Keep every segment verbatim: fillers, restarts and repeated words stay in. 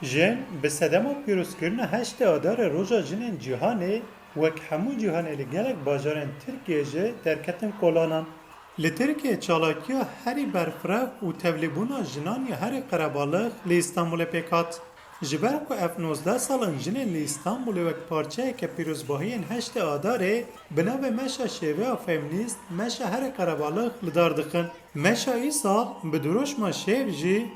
Jin bi sedema pîrozkirina heştê Adarê Roja Jinên Cîhanê wek hemû cîhanê li gelek bajarên Tirkiyê jî derketin kolanan. Li Tirkiyê çalakiya herî berfireh û tevlîbûna jinan ya herî qerebalix li Îstanbulê pêk hat. Ji ber ku ev nozdeh sal in jinên li Îstanbulê wek parçeyeke pîrozbahiyên heştê Adarê bi navê meşa şêveya feminîst, meşa herî qerebalix li dar dixin. Meşa îsal bi dirûşma şêv jî,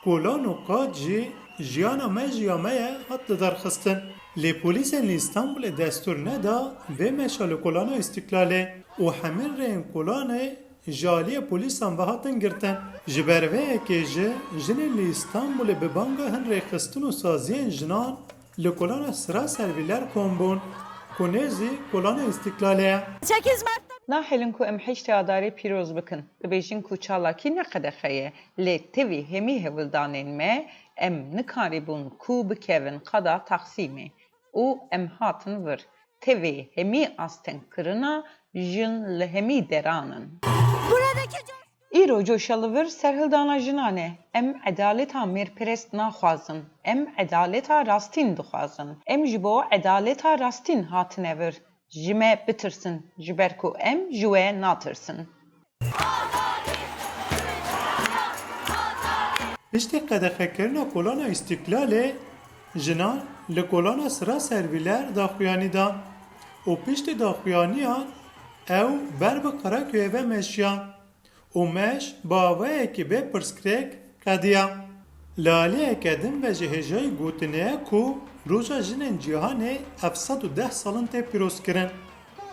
kolan û qad jî jiyana me jî ya me ye hat lidarxistin. Lê polîsên li Îstanbulê destûr neda vê meşa li Kolana Îstîklalê û hemîn rêyên kolanê ji aliyê polîsan ve hatin girtin. Ji ber vê yekê jî jinên li Îstanbulê bi banga hin rêxistin û saziyên jinan li Kolana Sira Serviler kom bûn ku nêzî Kolana Îstîklalê ye. Nahêlin ku em heştê Adarê pîroz bikin. Dibêjin ku çalakî ne qedexe ye, lê tevî hemî hewldanên me, em nikarîbûn ku bikevin qada Taksîmê û em hatin vir. Tevî hemî astengkirina jin li hemî deran in. Îro coşa li vir serhildana jinan e. Em edaleta mêrperest naxwazin. Em edaleta rastîn dixwazin. Em ji bo edaleta rastîn hatine vir. Ji me bitirsin, ji ber ku em ji we natirsin. Piştî qedexekirina Kolana Îstîklalê, jinan li Kolana Sira Serviler daxuyanî dan û piştî daxuyaniyan ew ber bi Karaköyê ve meşiyan û meş bi awayekî bê pirsgirêk qediya. Li aliyeke din ve jî hêjayî gotinê ye ku Roja Jinên Cîhanê ev sed û deh sal in tê pîrozkirin.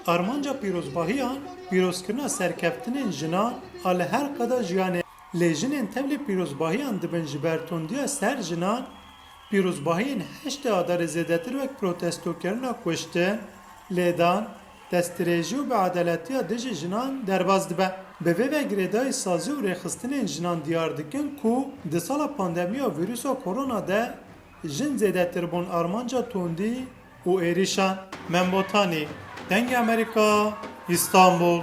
Armanca pîrozbahiyan pîrozkirina serkeftinên jinan a li her qada jiyanê. Lê jinên tevlî pîrozbahiyan dibin ji ber tundiya ser jinan, pîrozbahiyên heştê Adarê zêdetir wek protestokirina kuştin, lêdan, destdirêjî û biedaletiya dijî jinan derbas dibe. Bi vê ve girêdayî sazî û rêxistinên jinan diyar dikin ku di sala pandemiya vîrusa korona de jin zêdetir bûn armanca tundî û êrîşan. Mem Botanî, Dengê Amerîka, Îstanbul.